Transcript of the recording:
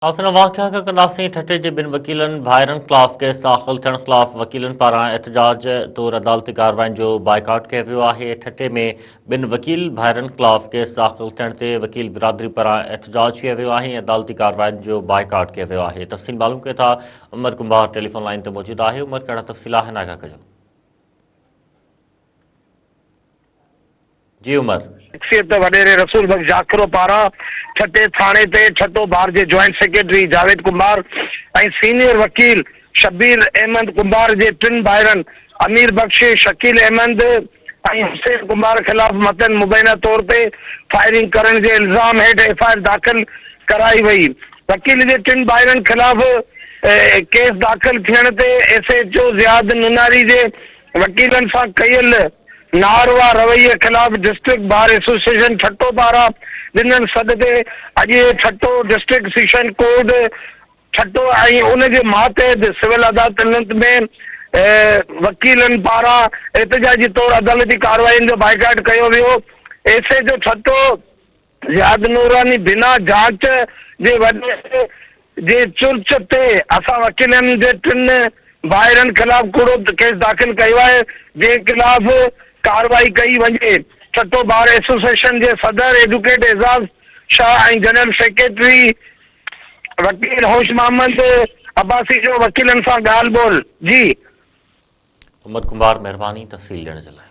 حسن واقعا کان ڪنداسين ٺٽي جي ٻن وڪيلن ڀائرن خلاف ڪيس داخل ٿيڻ خلاف وڪيلن پاران احتجاج طور عدالتي ڪارروائين جو بائيڪاٽ ڪيو ويو آهي ٺٽي ۾ ٻن وڪيل ڀائرن خلاف ڪيس داخل ٿيڻ تي وڪيل برادري پاران احتجاج ڪيو ويو آهي ۽ عدالتي ڪارروائين جو بائيڪاٽ ڪيو ويو آهي تفصيل معلوم ڪيو ٿا عمر ڪنڀار ٽيليفون لائين تي موجود آهي عمر ڪهڙا تفصيل آهن آگاهه ڪجو جي عمر. شخصيت وڏيري رسول بخش جاکرو پاران ٺٽي ٿاڻي تي ٺٽو بار جي جوائنٽ سيڪريٽري جاويد ڪنڀار ۽ سينيئر وڪيل شبير احمد ڪنڀار جي ٽن ڀائرن امير بخش، شڪيل احمد ۽ حسين ڪنڀار خلاف مٿن مبينا طور تي فائرنگ ڪرڻ جي الزام هيٺ ايف I R داخل ڪرائي وئي. وڪيل جي ٽن ڀائرن خلاف ڪيس داخل ٿيڻ تي S H O Ziyad Nonari جي وڪيلن سان ڪيل ناروا رويي خلاف ڊسٽرڪٽ بار ايسوسيئيشن ٺٽو پاران ڏنل سڏ تي اڄ Thatta district session court Thatta ۽ ان جي ماتحت سول عدالت ۾ وڪيلن پاران احتجاجي طور عدالتي ڪارروائين جو بائيڪاٽ ڪيو ويو S H O Thatta Ziyad Noorani بنا جاچ جي وڏيري جي چرچ تي اسان وڪيلن جي ٽن ڀائرن خلاف ڪوڙو ڪيس داخل ڪيو آهي جنهن خلاف ڪارروائي ڪئي وڃي. ٺٽو بار ايسوسيئيشن جي صدر ايڊوڪيٽ اعزاز شاهه ۽ جنرل سيڪريٽري وڪيل هوش محمد عباسي جو وڪيلن سان ڳالهه ٻولهه. جي. عمر ڪنڀار مهرباني تفصيل ڏيڻ جي لاء.